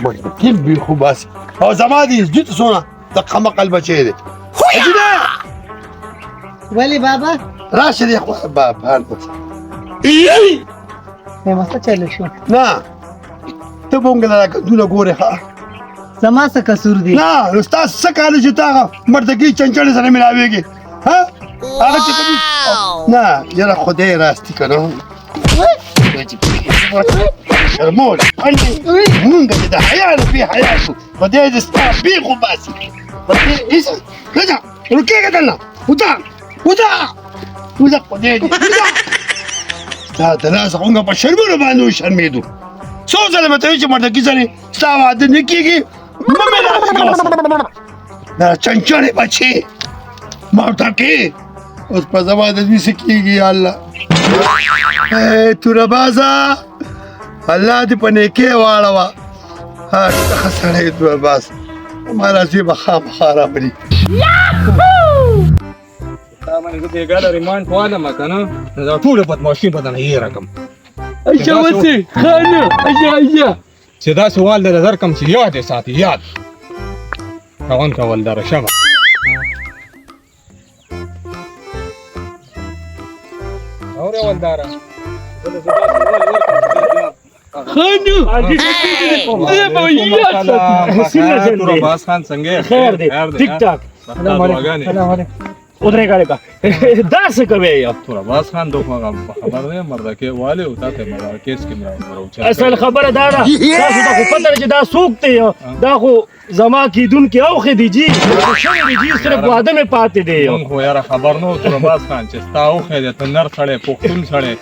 مړ بي خو بس او زما دې زوی ته څونه د قمقل بچی دی. اجینه ولی بابا راشه دې خو بابا. مې څه چل شو؟ نه، ته مونږ له کدونه ګورې. ښه، زما څه قصور دی؟ نه، نو ستا څه کار چې ته هغه مردګي چنچړې سره ملاوېږي؟ ها، هغه چې کوم نه، یاره خدای راستي که نه شرمول مونږ دې د حیا نه بې حیا شو. خدای دې ستا بیخ وباسي. خدای هېڅ راځه، ورکېږه دلته. وځه وځه وځه، خدای دې وځه. ستا د لاسه مونږ په شرمونو باندې وشرمېدو. څو ځله به ته وایې چې مردکي سره ستا واده نه کېږي، مه ملاوېږه ورسره. دا چنچڼې بچې مردکې، اوس په زما د دوی څه کېږي؟ یا الله، ای توره بازه، الله دې په نیکۍ واړوه. ها، ښه سړی توره باز، ما راځي به خامخا راولي. تا باندې زه بېګا له ریمانډ والم که نه، نو دا ټوله بدماشي به درنه هېره کړم. اچھا وسې خانه، اچھا اچھا، چې داسې وال درله درکړم چې یاد یې ساتي. یاد روان که ولداره شبه. اورې ولداره، زه له زه داسې وال ورکړم چې بیا خانه زه به یاد ساتم. توره باز خان، څنګه یې؟ خیر دی، ټیک ټاک. سلام علیکم. سلام علیکم. ودرېږه لږه، دا څه کوې؟ یو توره باز خان دوه هغه خبر دی، مردکې والي او تا ته مردکې کیس کې مې اصل خبره دا ده، تاسو ته خو پته ده چې دا څوک دی. دا خو زما کېدونکي اوښې دي جي، شوی دی جي، صرف واده مې پاتې دی. مونږ خو یاره خبر نه وو توره باز خان چې ستا اوښی دی. ته نر سړی، پښتون سړی،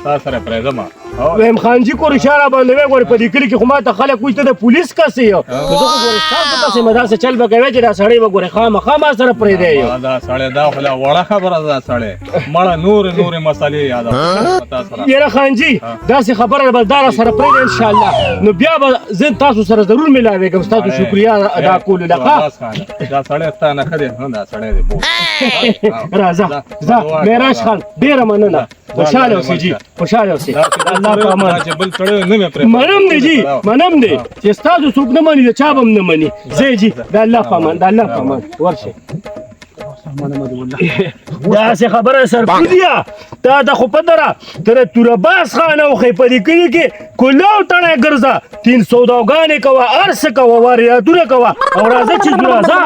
تا سره پرېږدم. ویم خان جي کور اشاره باندې وې. ګورې، په دې کلي کې خو ما ته خلک وایي ته د پولیس کس یې، نو زه خو ګورې ستاسو کس یم. داسې چل به کوې چې دا سړی به ګورې خامخا ما سره پرېږدی. دا سړی، دا خو لا وړه خبره ده. دا سړی مړه نورې نورې مسلې یاده تا سره. یاره خان جي، داسې خبره ده، بس دا را سره پرېږده، انشاءالله نو بیا به زه تاسو سره ضرور ملاوېږم ستاسو شکریه ادا کولو لخوا. دا سړی ستا نه ښه دی، دا سړی دی. راځه ځه معراج خان، ډېره مننه، خوشحاله اوسې جي، خوشحاله اوسې، الله په امان. چې بل سړی نه مې پرې منم دی جي، منم دی چې ستاسو څوک نه مني، د چا به هم نه مني. ځئ جي، د الله په امان، د الله په امان ورشئ. داسې خبره سرکوزیه، تا ته خو پته را تر توره باز خان اوښې په دې کلي کې کلاو تڼی ګرځه، تین سوداګانې کوه، هر څه کوه، وارداتونه کوه، او راځه چې ځو، راځه.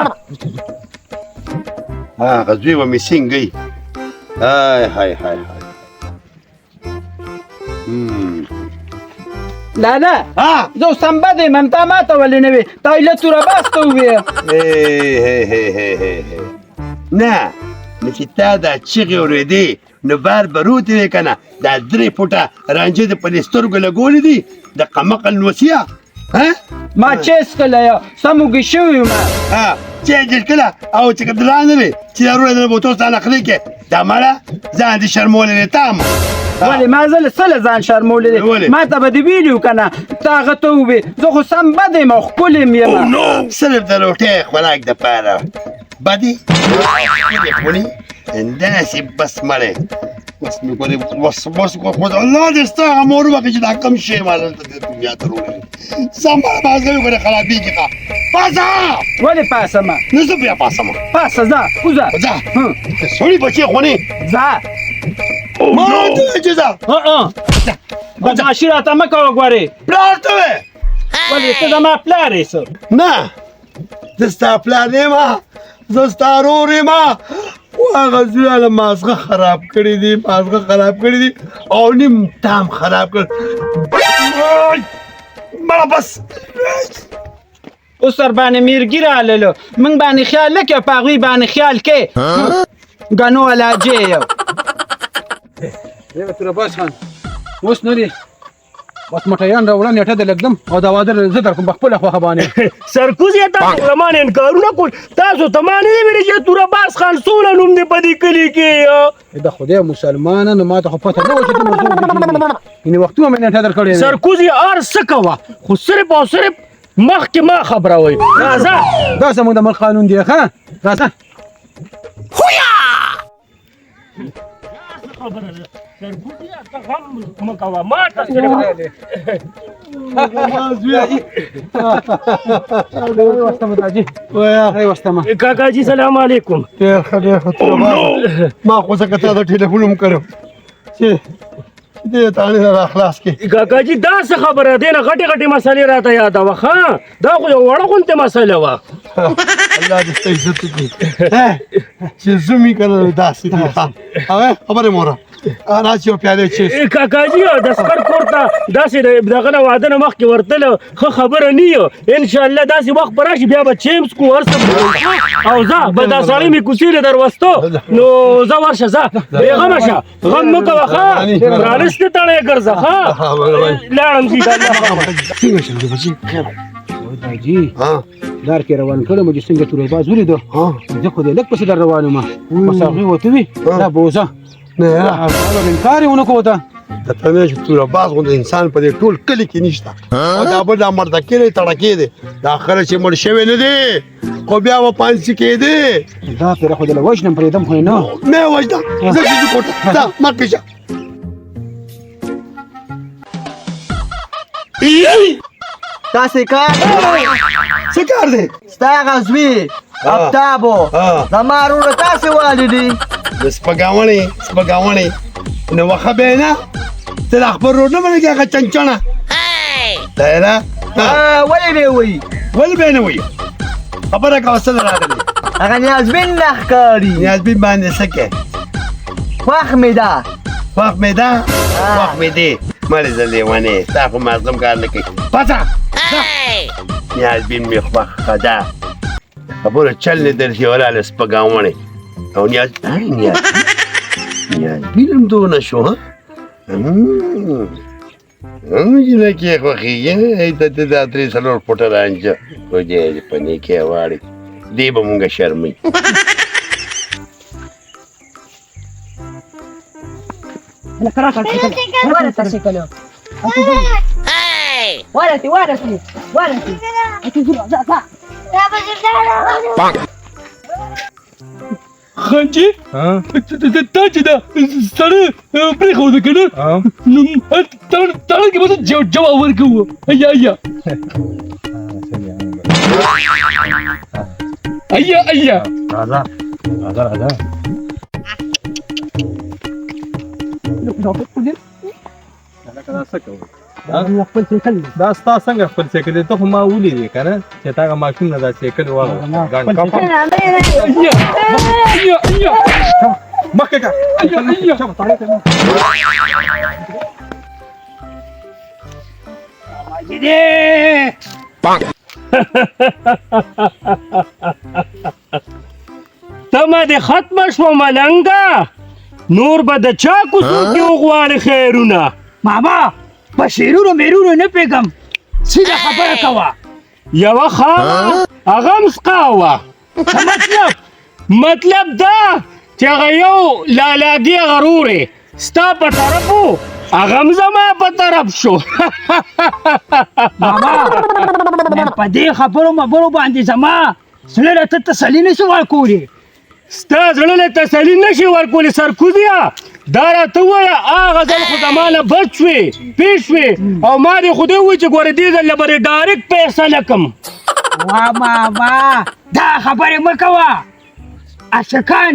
هغه زوی به مې څنګه؟ های های های های. لالا، زه اوس هم بد یم. تا ما ته ولې نه وې؟ تا ایله توره باز ته ووې. نه نو چې تا دا چیغې اورېدې نو بار به روتې وې که نه؟ دا 3 فوټه رانجې د په دې سترګو لګولې دي د قمقل نوسیه. ما چې څکلی سم وږی شوی یم. ها، چې دې کله او چې کوم دلان نه چې دا وروره د بوتو ځان اخلي کې دا مړه ځان دې شرمولی دی تا. ولې ما زه له څه له ځان شرمولی دی؟ ما ته به دې ویلي وو که نه، ته هغه ته ووې. زه خو سم بد یم او ښکلی یم. صرف د روټۍ خوراک دپاره بدې ښکلې خونې همداسې بس مړی. اوس مې ګورې، اوس اوس خو الله دې ستا هغه مور وبخښي چې دا کوم شی ما دلته د دنیا ته راوړی. سم مازغه مې ګورې خرابېږي. ښه، پاڅه. ولې پاڅم؟ نو زه بیا پاڅم. پاڅه، ځه، وځه. ځه سړي بچې خونې. ځه. ما ته وایې چې ځه. بدمعاشي راته مه کوه ګورې. پلار ته وایې. ولې ته زما پلار یې څه؟ نه، زه ستا پلار نه یم، زه ستا ورور یم. هغه زوی له مازغه خراب کړي دي، مازغه خراب کړي دي او نیم تام خراب کړ. مړه بس. اوس در باندې میرګي راللو، موږ باندې خیال نه کوې، په هغوی باندې خیال کې ګنو علاجې یو. یاره توره باز خان، اوس نه دی، بس مټیان راوړه، نېټه د لږدم او دا واده زه در کوم په خپله خوښه باندې. سرکوزیه، تاسو له ما نه انکارونه کول، تاسو ته ما نه دی ویلي چې توره باز خان څومره نوم دی په دې کلي کې؟ د خدای مسلمانه، نو ما ته خو پته نه وه چې دومره زور دي کېږي. یعنې وختونه مې نېټه درکړې ده. سرکوزیه، هر څه کوه خو صرف او صرف مخکې ما خبروئ. راځه. دا زموږ د ملک قانون دی. ښه، راځه. خبره ده سرګوټیه، ته غم مه کوه، ما ته کاکا جی سلام علیکم. ډېر ښه، ډېر ښه. ما خو ځکه تا ته ټلیفون هم کړو چې دې تاڼې نه راخلاص کړې. کاکا جی دا څه خبره ده؟ نه غټې غټې مسلې راته یاده وه. ښه دا خو یو وړه غوندې مسله وه. الله دې ستا عزت وکړي چې زوم یې که نه داسې دي. هغه خبرې مو راچې یو پیاله چې کاکا جی د سکر کور ته داسې دغه نه واده نه مخکې ورتله ښه خبره نه یو. انشاءالله داسې وخت به راشي بیا به چیمز کو هر څه. او ځه به دا سړی مې کوڅې له دروستو، نو ځه ورشه، ځه بېغمه شه، غم مه کوه. ښه رانستې تړی ګرځه. ښه لاړم ځي. څنګه شم بچي؟ خیر جی لار کې روان کړم چې څنګه تورې باز ولیدو، زه خو دې لږ پسې در روان وم، بس هغوی ورته وي دا بوزه نه هغه انکار یې ونه کوو. ته ته نه چې توره باز غوندې انسان په دې ټول کلي کې نشته، او دا بل دا مردکې دی، تړکې دی، دا خره چې مړ شوی نه دی خو بیا به پانسي کېدی. دا پیره خو دې له وژنم، پرېږدم خو یې نه. مې وژنه، زه چې ځو کور ته، ځه مخکې شه. تاسې کار څه کار دی؟ ستا هغه زوی افتابو زما وروڼه تاسې والي دي. د سپګاوڼې سپګاوڼې نو وخه به نه ته د خپل ورور نه منې هغه چنچڼه دایره. ولې به وایي؟ ولې به نه وایي؟ خبره کوه، څه راغلې؟ هغه نیازبین نه ښکاري. نیازبین باندې څه کوې؟ خوښ مې ده. خوښ مې ده؟ خوښ مې دی. مړې زه لیونی، ستا خو مازغم کار نه کوي. پاڅه، نیازبین مې خوښه ده. خبره چل نه درځي ولاله سپګاوڼې او نیاز نیازبین هم دونه شو. ها هم جینکې خوښېږي. ته ته دا 3-4 فوټه رانجه خدای دې په نیکۍ واړي، دې به مونږ شرموي. ورثي ورثي ورثي. خانجي تا چې دا سړی پرېښوده که نه، نو تاڼه کې به جواب ورکوو. ایا ایا ایا ایا راځه راځه راځه. هلکه دا څه کوې؟ خپل سیکل دا ستا څنګه خپل سیکل دی؟ ته خو ما ولیدې که نه چې تا هغه ماشوم نه دا سیکل واغوست. مخکې که تمه دې ختمه شوه ملنګه، نور به د چا کوڅو کې وغواړې خیرونه؟ ماما په شعرونو میرونو نه پوهېږم، سیده خبره کوه. یوه خاوه هغه هم سقا وه. څه مطلب؟ مطلب دا چې هغه یو لالاګي هغه ورور یې ستا په طرف و، هغه هم زما په طرف شو. ماما په دې خبرو مبرو باندې زما زړه له ته تسلي نه شي ورکولی. ستا زړه له تسلي نه شي ورکولی سرکوزیه، دا راته ووایه هغه ځل خو زما نه بچ شوې، پېښ شوې، او ما دې خدای ووایي چې ګورې دې ځل له به دې ډایرکټ فیصله کړم. وا ماما دا خبرې مه کوه، عاشقان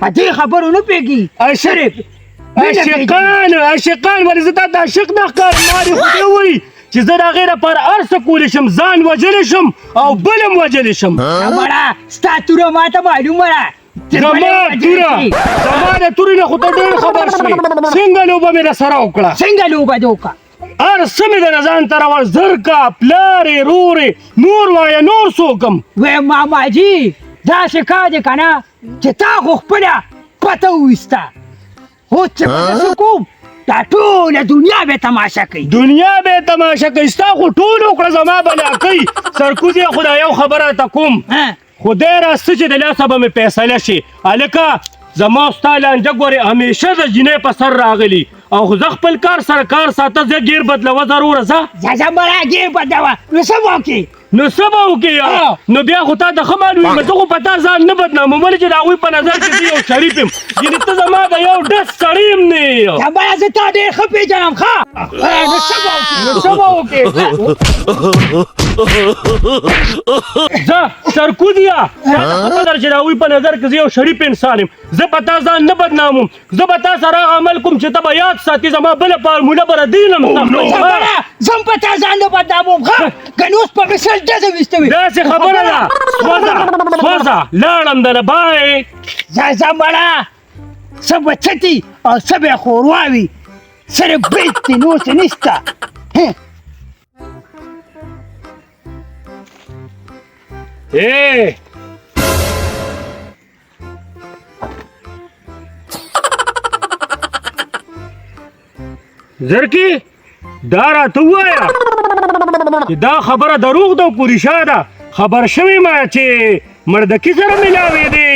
په دې خبرو نه پوهېږي. عاشقان عاشقان ولې زه تا ته عاشق نه ښکارم؟ ما دې خدای ووایي چې زه د هغې لپاره هر څه کولی شم، ځان وژلی شم او بل هم وژلی شم. مړه ستا توره ما ته معلومه ده. زما توره، زما د تورې نه خو ته ډېر خبر شوې. څنګه لوبه مې در سره وکړه؟ څنګه لوبه دې وکړه؟ هر څه مې درنه ځان ته راوړ، زرکه پلار یې ورور یې، نور وایه نور څوک هم. وایي ماما جي داسې کار دی که نه چې تا خو خپله پته وویسته، اوس چې به زه څه کوم دا ټوله دنیا به تماشه کوي. دنیا به تماشه کوي، ستا خو ټول وکړه زما به لا کوي. سرکوزیه خو دا یو خبره راته کوم، خدای راسته چې د لاسه به مې فیصله شي. هلکه زما ستا لانجه ګورې همیشه د جینۍ په سر راغلي، او زه خپل کار سره کار ساته، زه ګیر بدلوه ضروره. ځه ځه ځه مړه ګیر بدلوه، نو څه به وکړې؟ نو څه به وکړې؟ نو بیا خو تا ته ښه معلوم، زه خو په تا ځان نه بدناموم، ولې چې د هغوی په نظر کې زه یو شریف یم، یعنې ته زما د یو ډس سړی هم نه یې. بیا زه تا ډېر ښه پېژنم. ښه نو څه به وکړې؟ نو څه به وکړې؟ زه سرکوزیه، تا ته ښه پته ده چې د هغوی په نظر کې زه یو شریف انسان یم، زه په تا ځان نه بدناموم، زه به تا سره هغه عمل کوم چې ته به یاد ساتې، زما بله فارموله به دین هم. زه هم په تا ځان نه بدناموم. ښه که نو اوس په مثال ډزه ویستوي. داسې خبره ده. سوځه سوځه، لاړم دله، بای. ځه ځه مړه، څه به څه دي او څه به ښوروا وي، صرف بیت دي، نور څه نشته. ای زرکی، دا راته ووایه چې دا خبره دروغ ده او که رښتیا ده؟ خبر شوی ما چې مردکي سره ملاوې دی.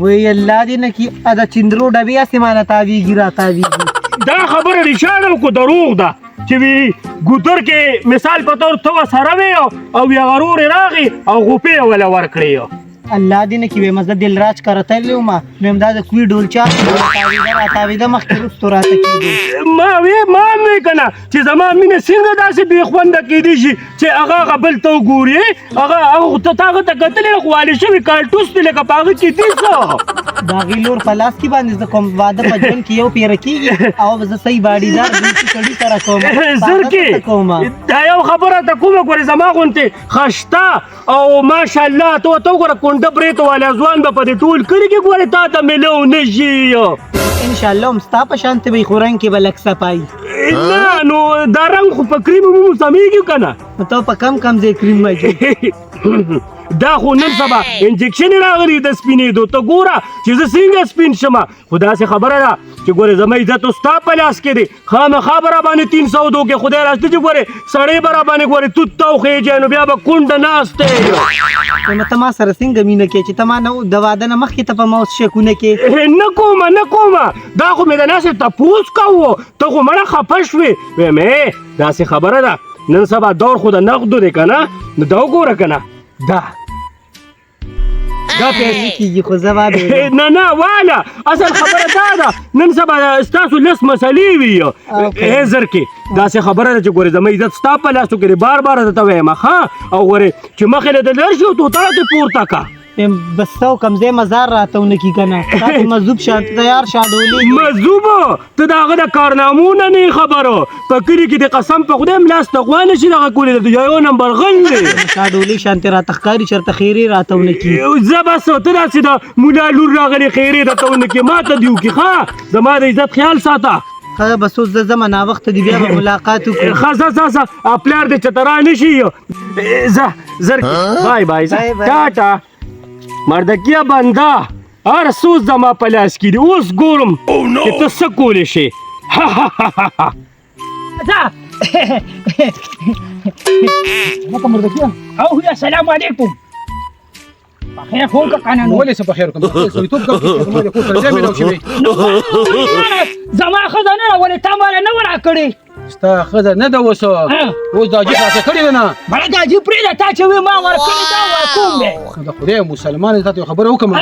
وی الله دې نه کي، دا چندرو ډبې هسې مانه تاویږي را تاویږي. دا خبره رښتیا ده او که دروغ ده چې وی ګودر کې مثال په طور ته ورسره وې او یو ورور یې راغی او غوپې یې وله ورکړې؟ الله دې نه کړي. وایم زه دلراج کره تللی وم، نو همدا د کوی ډولچا راتاوېده راتاوېده، مخکې وروستو راته کېدو. ما وې ما هم وې که نه چې زما مینه څنګه داسې بې خونده کېدی شي چې هغه هغه بل ته وګوري؟ هغه هغه ته تا هغه ته کتلی خو والي شوي کالټوس دی، لکه په هغه کې دي څه. د هغې لور په لاس کې باندې زه کوم واده په ژوند کې یو پیره کېږي او زه صحیح باډیدار سړي سره کوم. زرکې، دا یو خبره ته کومه ګورې، زما غوندې خشته او ماشاءالله ته ورته وګوره، کونډه برېتو والا ځوان به په دې ټول کلي کې ګورې تا ته میلاو نه شي. انشاءالله هم ستا په شان ته به خو رنګ کې به لږ صفایي. نه نو دا رنګ خو په کریم مو سمېږي که نه؟ نو ته په کم کم ځای کریم مچوي. دا خو نن سبا انجکشن راغلی د سپینېدو، ته ګوره چې زه څنګه سپین شم. خو داسې خبره ده چې ګورې زما عزت اوس ستا په لاس کې دی، خامخا به راباندې 300 دو کې خدای راسته چې ګورې سړی به راباندې ګورې توت ته وخېژي، نو بیا به کونډه ناسته یې. نو ته ما سره څنګه مینه کوې چې ته ما نه د واده نه مخکې ته په ما اوس شکونه کوې؟ نه کومه نه کومه، دا خو مې د ناسې تپوس کوو، ته خو مړه خفه شوې. ویم داسې خبره ده، نن سبا دور خو د نغدو دی که نه، نو دا وګوره که نه دا دا پیسې کېږي خو زه به نه نه واله. اصل خبره دا ده نن سبا ستاسو لس مسلې وي. زرکې، داسې خبره ده چې ګورې زما عزت ستا په لاسو کې دی، بار بار درته وایم. ښه او ګورې چې مخې له د لر شي او توتړه دې پورته که بس څه وکړم، ځای مزار راته ونه کړي که نه تاسو مذوب شه، ته تیار شاډولې مذوب، ته د هغه د کارنامو نه نه خبر، په کلي کې د قسم په خدای هم لاس ته غوا نه شي دغه کولی، درته یو نمبر غل دی. شاډولې شانتې راته ښکاري، چېرته خیرې راته ونه کړي. زه بس ته داسې د ملا لور راغلې خیرې درته ونه کړي، ما ته دې وکړي. ښه زما د عزت خیال ساته. ښه بس اوس زه ځمه، ناوخته دي، بیا به ملاقات وکړو. ښه ځه ځه ځه، پلار دې چېرته را نه شي. ځه زر، بای بای، ځه ټاټا. مردکیه بنده، هر څه زما په لاس کې دي، اوس ګورم چې ته څه کولی شې. ځه مردکیه. او السلام علیکم، بخیر خو که کنه؟ نو ولې څه بخیر کوم؟ سړیتوب کوم چې زما د کور سره ځای میلاو شوی. زما ښځه نه ده، ولې تا ماله نه وه راکړې؟ ستا ښځه نه ده اوس، اوس د حاجي خلاصه کړې ده. نه مړه د حاجي پرېږده، تا چې وې ما ورکړې دا ورکوم دی. د خدای مسلمان تا ته یو خبره وکړم،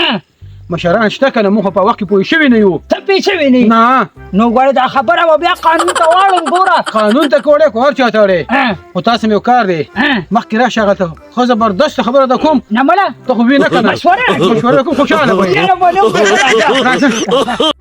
مشران شته که نه، موږ په وخت کې پوه شوي نه یو. ته پوه شوی نه یې؟ نه. نو ګوره دا خبره به بیا قانون ته واړم. ګوره قانون ته که وړې که هر چا ته وړې، خو تاسو مې یو کار دی، مخکې راشه هغه ته ښه زبردست خبره ده کوم. نه مړه ته خو وینه که نه مشوره مشوره کوم، خوشحاله به یې. راځه.